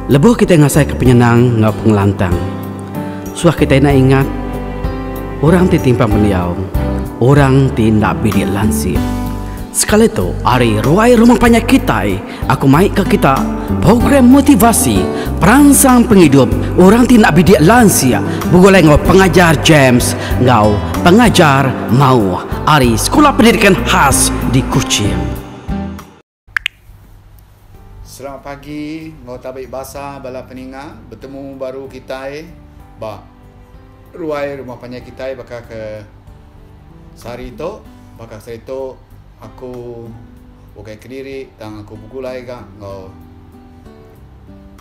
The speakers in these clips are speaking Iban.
Lebuh kitai ngasaika penyenang enggau pengelantang, suah kitai enda ingat orang ti timpang pendiau, orang ti enda bidik lansik. Sekali tu, ari ruai rumah panjai kitai, aku mai ka kita program motivasi peransang pengidup orang ti enda bidik lansik begulai enggau Pengajar James enggau Pengajar Mauh ari Sekula Pendidikan Khas di Kuching. Selamat pagi enggau tabi basa bala peninga betemu baru kitai ba ruai rumah panjai kitai baka ke sehari tu baka sehari tu aku ukai kediri tang aku begulai ga enggau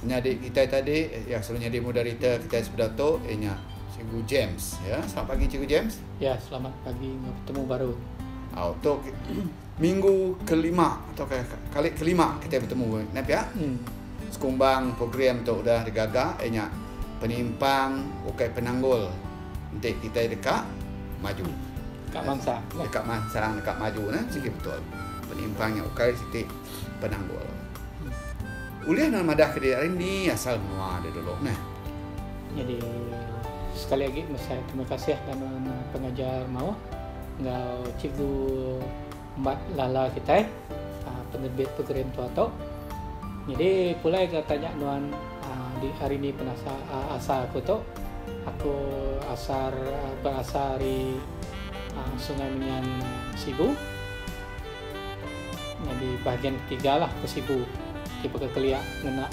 menyadi kitai tadi iya selalu nyadi moderator kitai sebedau tu iya nya Cikgu James ya. Selamat pagi Cikgu James. Ya selamat pagi enggau betemu baru. Au tu Minggu kelima tauka kali kelima kitai betemu ne pia. Sekumbang program tu udah digaga iya nya penimpang ukai penanggul enti kitai deka maju. Deka mansang. Deka mansang deka maju ne sigi betul. Penimpang nya ukai siti penanggul. Ulih nuan madah ke diri ari ni asal menua deh dulu neh. Nyadi sekali agi mesai terima kasih ngagai pengajar mauh. Enggau Cikgu Embat Lala kitai penerbit program tu ato. Nyadi pulai ga tanya nuan di hari ni penasa asal aku tu. Aku asal berasal ari Sungai Menyan Sibu. Nyadi bahagian ketiga lah ke Sibu. Ti baka kelia ngena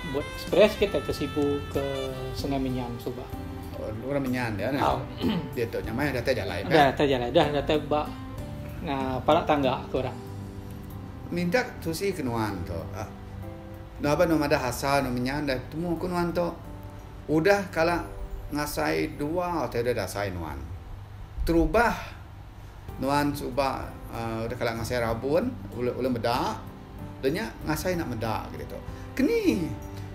bot express kita ke Sibu ke Sungai Menyan suba. Orang menyan dia nah. Dia tu nyamai datai jalai peh. Dah datai jalai dah datai ba pala tangga ku orang. Minta tusi ke nuan tu. Laban nuan madah asal nuan menyan dah temu ku nuan tu. Udah kala ngasai dua utai udah dasai nuan. Terubah nuan suba udah kala ngasai rabun ulih meda. Dah nya ngasai enda meda ke ditu. Keni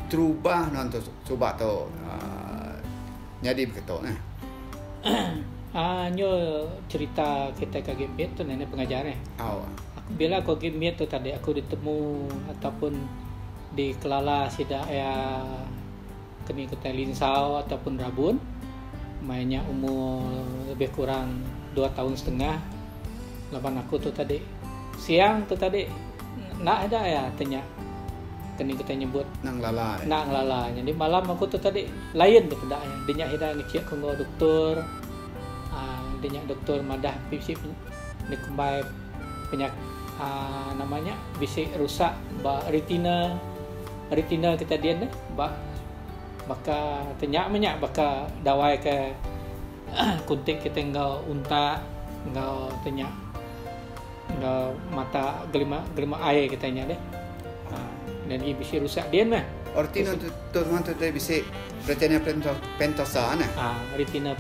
terubah nuan tu suba tu uhh nyadi beketu neh. Aaa nyu cerita kitai ke agi mit tu neh pengajar neh. Au. Bila aku agi mit tu tadi aku ditemu ataupun dikelala sida iya keni kitai linsau ataupun rabun maya nya umur lebih kurang dua taun setengah laban aku tu tadi siang tu tadi enda ida iya ti nya keni kitai nyebut Enda ngelala enda ngelala nyadi malam aku tu tadi lain tu peda iya dinya ida ngecik ku enggau doktor uhh dinya doktor madah bisi dikumbai penyakit uhh nama nya bisi rusak ba retina. Retina kita din deh ba baka ti nya meh nya baka dawai ke kuntik kita enggau untak enggau ti nya enggau mata gelima gelima ai kita nya deh uhh jadi bisi rusak din meh. Oh retina tu tu nuan tu tadi bisi retina pentosa neh. Uhh retina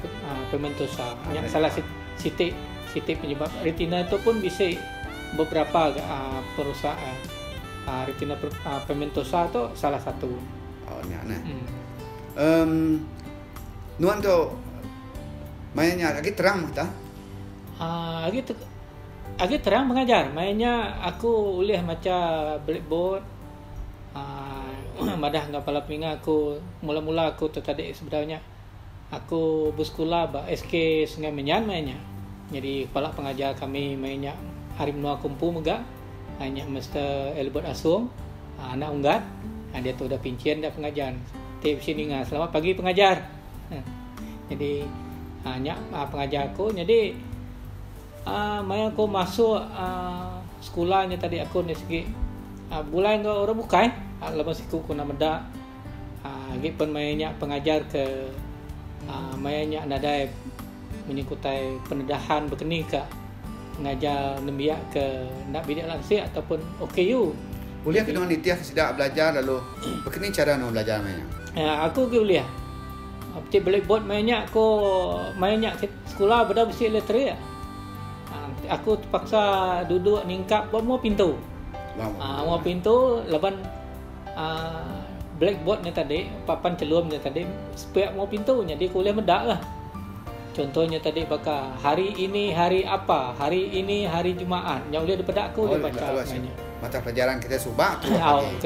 pigmentosa nya salah siti siti penyebab retina tu pun bisi beberapa ga uhh perusak. Retina pigmentosa tu salah satu. Oh nya neh. Em nuan tu maya nya agi terang meh ta? Aaa agi agi terang pengajar. Maya nya aku ulih macha blackboard aaa madah enggau bala peninga aku mula-mula aku tu tadi sebedau nya aku besekula ba SK Sungai Menyan maya nya. Nyadi kepala pengajar kami maya nya ari menua aku empu mega. Nya Mister Albert Asung, anak Unggat. Diatu udah pinchin da pengajar. Ti bisi ninga selamat pagi pengajar. Nyadi nya pengajar aku. Nyadi maya aku masuk sekula nya tadi aku enda sigi begulai enggau orang bukai laban siku ku enda meda. Agi pen maya nya pengajar ke maya nya nadai menyengkutai penedahan bekeni ka ngajar nembiak ke enda bidik lansik ataupun OKU. Ulih ke nuan nitih ke sida belajar lalu bekeni chara nuan belajar maya nya? Ya aku agi ulih. Ti blackboard maya nya ko maya nya sekula beda bisi elektrik. Aku terpaksa duduk ningkap ba mua pintu. Mua pintu laban uhh blackboard nya tadi papan chelum nya tadi sepiak mua pintu nyadi ku ulih meda lah. Chunto nya tadi baka hari ini hari apa, hari ini hari Jumaat. Nya ulih dipeda aku ulih bacha meh nya. Mata pelajaran kitai suba tu agi.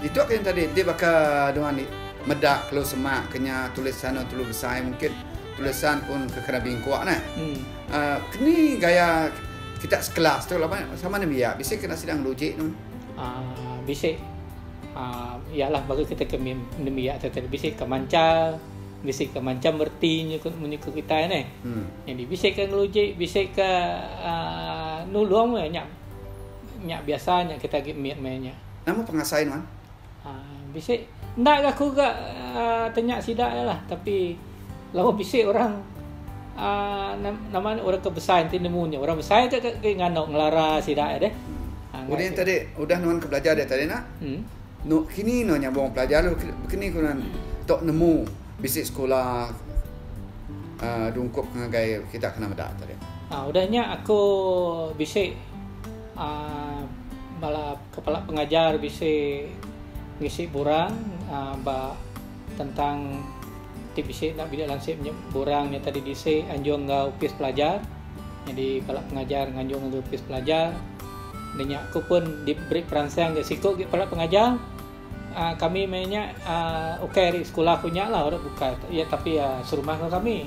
Ditu ke tadi enti baka nuan meda kelu semak ke nya tulisan telu besai mungkin tulisan pun ke kena bingkuk neh. Keni gaya kita sekelas tu laban sama nembiak bisi kena sida ngeluji nuan. Bisi iya lah bagi kita ke nembiak tu tadi bisi ke manchal bisi ke manchal mereti munyi ku kitai neh. Jadi bisi ke ngeluji bisi ke nulung nya. Nya biasa nya kita agi mit meh nya. Nama pengasai nuan? Aaa bisi enda ga aku ga aaa tanya sida iya lah tapi lalu bisi orang aaa nama ne orang ke besai enti nemu nya orang besai ka ke nganu ngelara sida iya deh. Udah nya tadi udah nuan ke belajar dia tadi nah. Nu kini nuan nyambung pelajar lalu kini ku nuan tok nemu bisi sekula aaa dungkup ngagai kita kena meda tadi. Aaa udah nya aku bisi aaa bala kepala pengajar bisi ngisi borang aaa ba tentang ti bisi enda bilik lansik borang nya tadi diisi anjung enggau opis pelajar. Nyadi kepala pengajar nganjung ngagai opis pelajar. Enda nya aku pun diberi peransang ga siku agi kepala pengajar uhh kami meh nya uhh ukai ari sekula ku nya lah orang bukai iya tapi iya serumah enggau kami.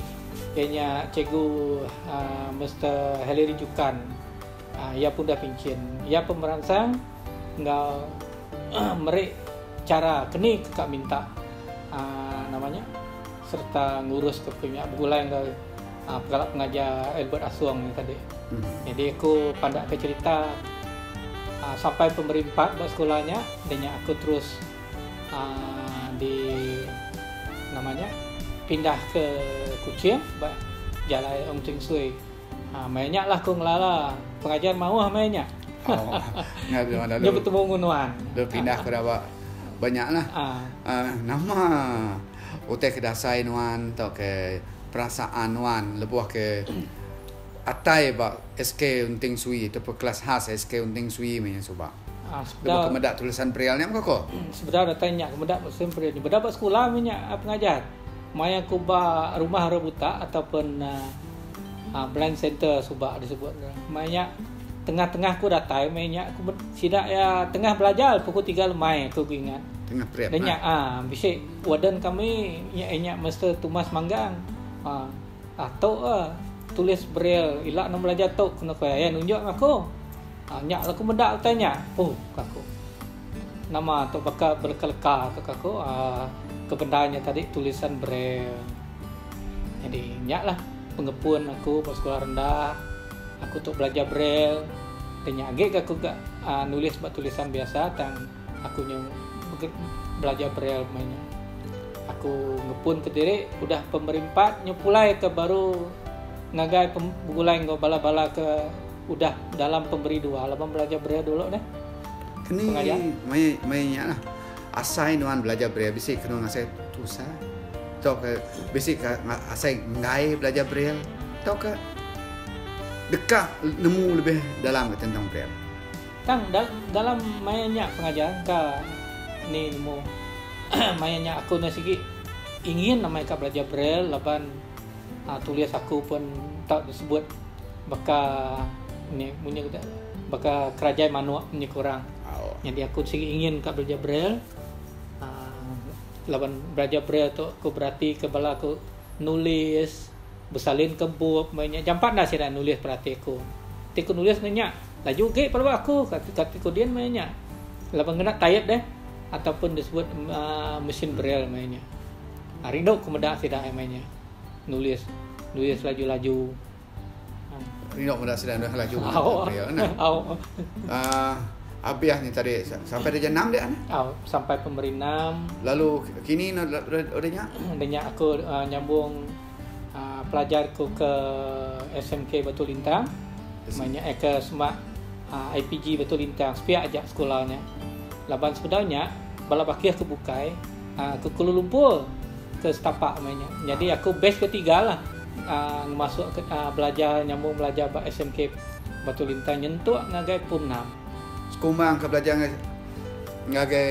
Iya nya cikgu uhh Mister Hillary Jukan uhh iya pun udah pencen. Iya pun meransang enggau meri chara keni ke ka minta uhh nama nya sereta ngurus ke punya begulai enggau Pekala pengajar Albert Asong nya tadi. Nyadi aku pandak ke cherita sampai pemeri empat ba sekula nya dah nya aku terus di nama nya pindah ke Kuching ba Jalai Ong Teng Sui. Maya nya lah aku ngelala pengajar mauh maya nya. Nya betemu enggau nuan. Lalu pindah ke ba ba nya lah. Nama utai ke dasai nuan tauka Perasaan nuan lebuh ke atai ba SK Unting Sui ataupun kelas khas SK Unting Sui meh nya suba. Lebuh ke meda tulisan Braille nya meh ko. Sebedau datai nya ke meda tulisan Braille nya beda ba sekula meh nya pengajar. Maya ku ba rumah orang buta ataupun blind center suba disebut ne. Maya nya tengah-tengah ku datai meh nya ku sida iya tengah belajar pukul tiga lemai aku ingat. Tengah prep. Nya bisi Warden kami nya inya Mister Tumas Manggang. Ha tu ah tulis braille ila ne belajar tu kenu ku iya. Iya nunjuk ngan aku. Ha nya la ku meda utai nya. Puh ku aku. Nama tu baka beleka-leka tu ku aku aaa ke bendar nya tadi tulisan braille. Jadi nya lah pengepun aku ba sekolah rendah. Aku tu belajar braille. Ti nya agi ga aku ga nulis ba tulisan biasa tang Aku nyu belajar braille meh nya. Aku ngepun kediri udah pemerimpat nyu pulai ke baru ngagai begulai enggau bala-bala ke udah dalam pemberi dua laban belajar braille dulu neh. Keni maya maya nya lah asai nuan belajar braille bisi ke nuan ngasai tusah tauka bisi ka asai enggai belajar braille tauka deka nemu lebih dalam tentang braille. Tang dalam maya nya pengajar engka ni nemu maya nya aku enda sigi ingin amai ka belajar braille laban uhh tulis aku pun tau disebut baka ni munyi ku baka kerajai manuk munyi ku orang. Nyadi aku sigi ingin ka belajar braille uhh laban belajar braille tu aku berati ke bala ku nulis besalin ke bup maya nya jampat enda sida nulis perati aku. Ti ku nulis ne nya Laju agi pelaba aku kati ku din maya nya. Laban ngena taip deh ataupun disebut uhh mesin braille maya nya. Rindu ku meda sida maya nya nulis nulis laju-laju. Rindu meda sida nulis laju ngena taip braille neh. Uhh abih nya tadi sampai darjah enam dia neh. Au sampai pemeri enam. Lalu kini ne udah nya? Udah nya aku nyambung. Pelajar ku ke SMK Batu Lintang meh nya ke semak IPG Batu Lintang sepiak aja sekula nya. Laban sebedau nya bala bakih ke bukai ke Kuala Lumpur ke setapak meh nya. Nyadi aku batch ketiga lah ngemasuk ke belajar nyambung belajar ba SMK Batu Lintang nyentuk ngagai pom enam. Sekumbang ke belajar ngagai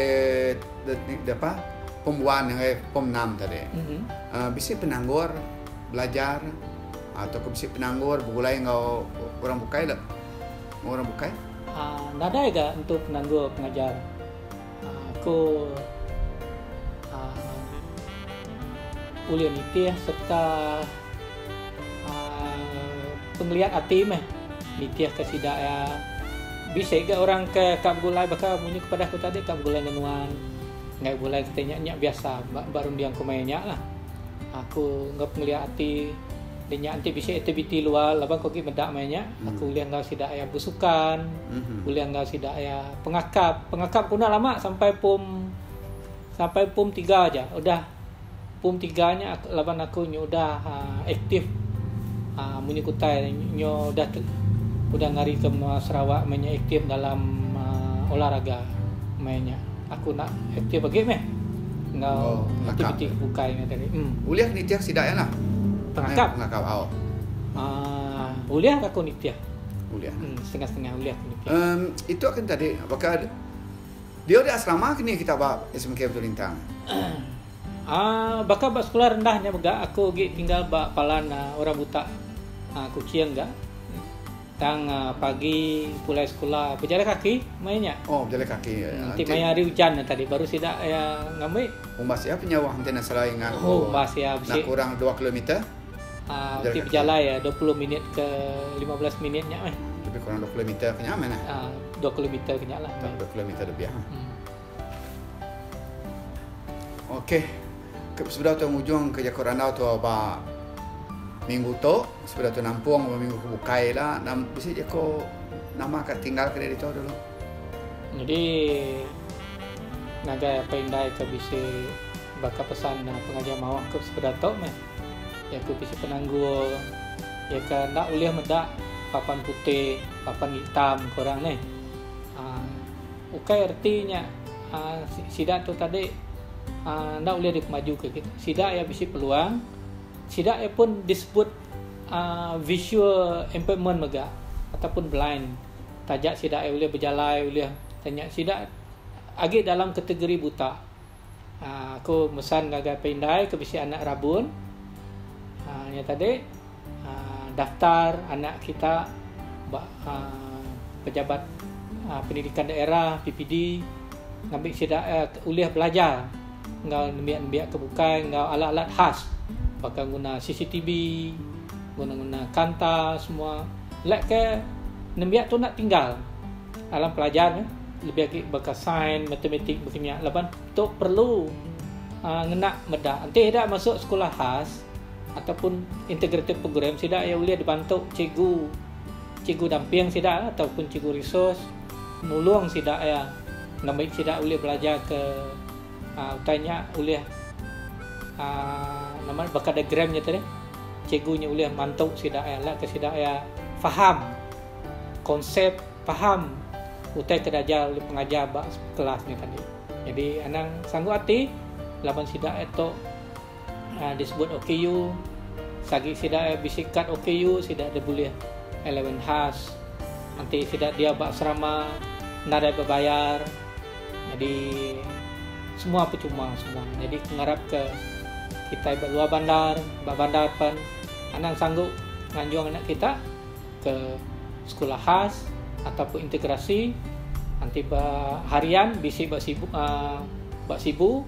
apa pom one ngagai pom enam tadi. Bisi penanggur belajar atau ke bisi penanggur begulai enggau orang bukai le orang bukai. Aaa nadai ga entu penanggul pengajar. Aaa aku aaa ulih nitih sereta aaa pengeliat ati meh nitih ke sida iya. Bisi ga orang ke ka begulai baka munyi ke padah ku tadi ka begulai ngan nuan enggai begulai keti nya nya biasa ba runding ku maya nya lah. Aku enggau pengeliat ati da nya enti bisi aktiviti luar laban ku agi meda maya nya aku ulih enggau sida iya besukan ulih enggau sida iya pengakap. Pengakap ku enda lama sampai pom sampai pom tiga aja udah pom tiga nya laban aku nyu udah aaa aktif aaa munyi ku utai nyu udah udah ngari ke menua Sarawak meh nya aktif dalam aaa olahraga meh nya aku enda aktif agi meh enggau aktiviti ke bukai nya tadi. Ulih nitih sida iya lah. Pengakap. Pengakap au. Aaa ulih aku nitih. Ulih. Setengah-setengah ulih aku nitih. Emm itu akan tadi baka Dia di asrama ke ni kita ba SMK Batu Lintang? Aaa baka ba sekula rendah nya mega aku agi tinggal ba palan orang buta aaa Kuching ga. Tang pagi pulai sekula bejalai kaki maya nya. Oh bejalai kaki. Enti maya hari ujan ne tadi baru sida iya ngambi. Umbas iya penyauh enti ne salah ingat ko. Umbas iya bisi. Enda kurang dua kilometer. Aaa enti bejalai iya 20 minit ke 15 minit nya meh. Lebih kurang dua kilometer ke nya meh nah. Aaa dua kilometer ke nya lah. Dua kilometer lebih. Okey. Ke sebedau tu ngujung ke jaku randau tu ba minggu tu, sebedau tu nampung ba minggu ke bukai ila nam bisi jaku nama ka tinggal ke ditu dulu. Nyadi ngagai apai indai ke bisi baka pesan pengajar mauh ke sebedau tu meh. Iya ke bisi penanggul, iya ke enda ulih meda papan putih, papan hitam ku orang neh. Aaa ukai reti nya aaa sida tu tadi aaa enda ulih dikemaju ke kita. Sida iya bisi peluang, sida iya pun disebut aaa visual impairment mega ataupun blind. Taja sida iya ulih bejalai ulih tanya sida agi dalam kategori buta. Aku mesan ngagai apai indai ke bisi anak rabun aaa nya tadi aaa daftar anak kita ba aaa pejabat aaa pendidikan daerah PPD ngambi sida ulih belajar enggau nembiak-nembiak ke bukai enggau alat-alat khas baka nguna CCTV nguna-nguna kanta semua lek ke nembiak tu enda tinggal dalam pelajar ne. Lebih agi baka sains, matematik baka nya laban tu perlu aaa ngena meda. Enti ida masuk sekula khas ataupun integrated program sida iya ulih dibantu cikgu, cikgu damping sida ataupun cikgu resource nulung sida iya ngambi sida ulih belajar ke aaa utai nya ulih aaa nama baka diagram nya tadi cikgu nya ulih mantu sida iya lak ke sida iya faham konsep Faham utai ke diajar ulih pengajar ba kelas nya tadi. Nyadi anang sanggup ati laban sida iya tu aaa disebut OKU sagi sida iya bisi kad OKU sida deh bulih allowance khas enti sida diau ba asrama nadai bebayar nyadi semua percuma semua. Nyadi ku ngarap ke kitai ba luar bandar ba bandar pen anang sanggup nganjung anak kita. Ke sekula khas ataupun integrasi enti ba harian bisi ba sibu aaa ba sibu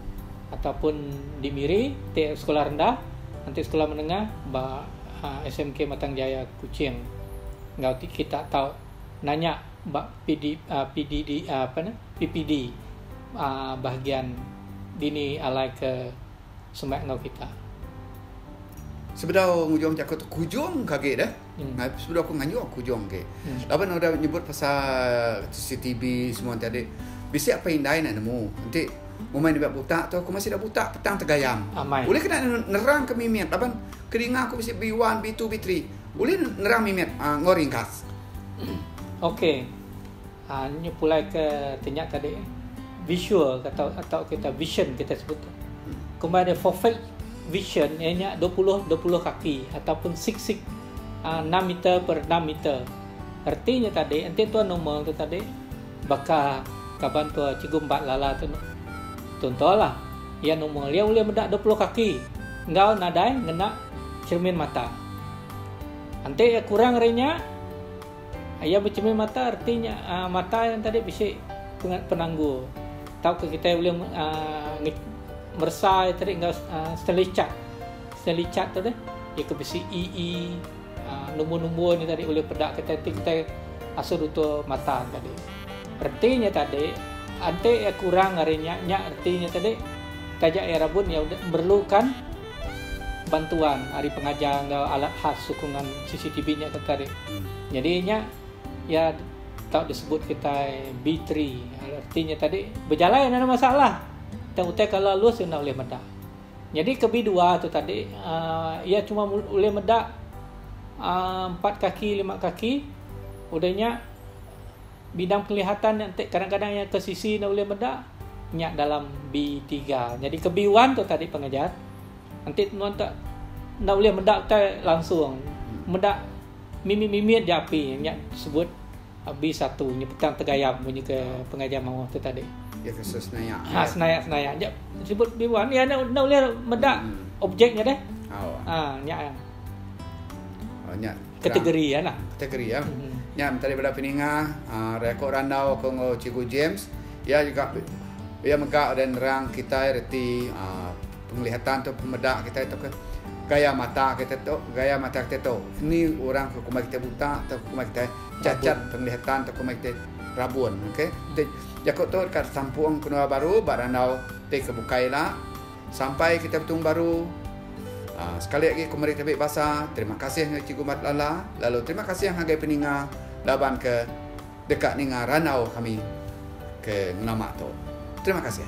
ataupun di Miri ti sekula rendah enti sekula menengah ba SMK Matang Jaya Kuching enggau ti kita tau nanya ba PD PDD apa ne PPD aaa bahagian dini alai ke semak enggau kita. Sebedau ngujung jaku tu kujung ke agi deh. Hmm. Sebedau aku nganjung kujung agi. Hmm. Laban udah nyebut pasal CCTV semua tadi. Bisi apa indai nak nemu. Enti umai nembiak buta tu aku masih dah buta petang tegayam. Amai. Ulih kena nerang ke mimit laban kedinga aku bisi B1, B2, B3. Ulih nerang mimit uh, enggau ringkas. Okey. Uh, nyu pulai ke tanya tadi visual atau atau kita vision kita sebut tu. Hmm. Kumbai dia perfect vision iya nya 20 20 kaki ataupun 6 6 uh, 6 meter per 6 meter. Erti nya tadi enti tuan normal tu tadi baka kaban tua Cikgu Embat Lala tu contoh lah iya normal iya ulih meda 20 kaki enggau nadai ngena cermin mata. Enti iya kurang ari nya. Iya bechemin mata reti nya mata iya tadi bisi penanggul tauka kitai ulih uhh meresa iya tadi enggau Stanley chart. Stanley chart tu deh iya ke bisi EE uhh nombor-nombor nya tadi ulih peda kitai ti kitai asuh dutur mata tadi. Reti nya tadi enti iya kurang ari nya, nya reti nya tadi taja iya rabun iya memerlukan bantuan ari pengajar enggau alat khas sokongan CCTV nya ke tadi. Nyadi nya iya tau disebut kitai B3. Reti nya tadi bejalai enda ada masalah tang utai ke alus enda ulih meda. Nyadi ke B2 tu tadi uhh iya cuma ulih meda uhh empat kaki lima kaki udah nya bidang penglihatan nya enti kadang-kadang iya ke sisi enda ulih meda nya dalam B3. Nyadi ke B1 tu tadi pengajar enti nuan te enda ulih meda utai langsung meda mimit-mimit ja api nya disebut B1 nya petang tegayam munyi ke pengajar mauh tu tadi. Iya ke sesenaya. Ha senaya senaya nya disebut B1 iya enda enda ulih meda objek nya deh. Ha nya. Oh nya. Kategori iya lah. Kategori iya. Nya tadi bala peninga reko randau aku enggau Cikgu James iya juga iya mega udah nerang kitai reti penglihatan tu pemeda kitai tu ke gaya mata kitai tu gaya mata kitai tu ni orang ke kumbai kitai buta atau kumbai kitai cacat penglihatan atau kumbai kitai rabun okay. Jaku tu deka sampung ke baru ba randau ti ke bukai ila. Sampai kita betemu baru. Sekali agi ku meri tabi basa, terima kasih ngagai Cikgu Mat Lala lalu terima kasih ngagai peninga laban ke deka ninga randau kami ke ngelama tu. Terima kasih.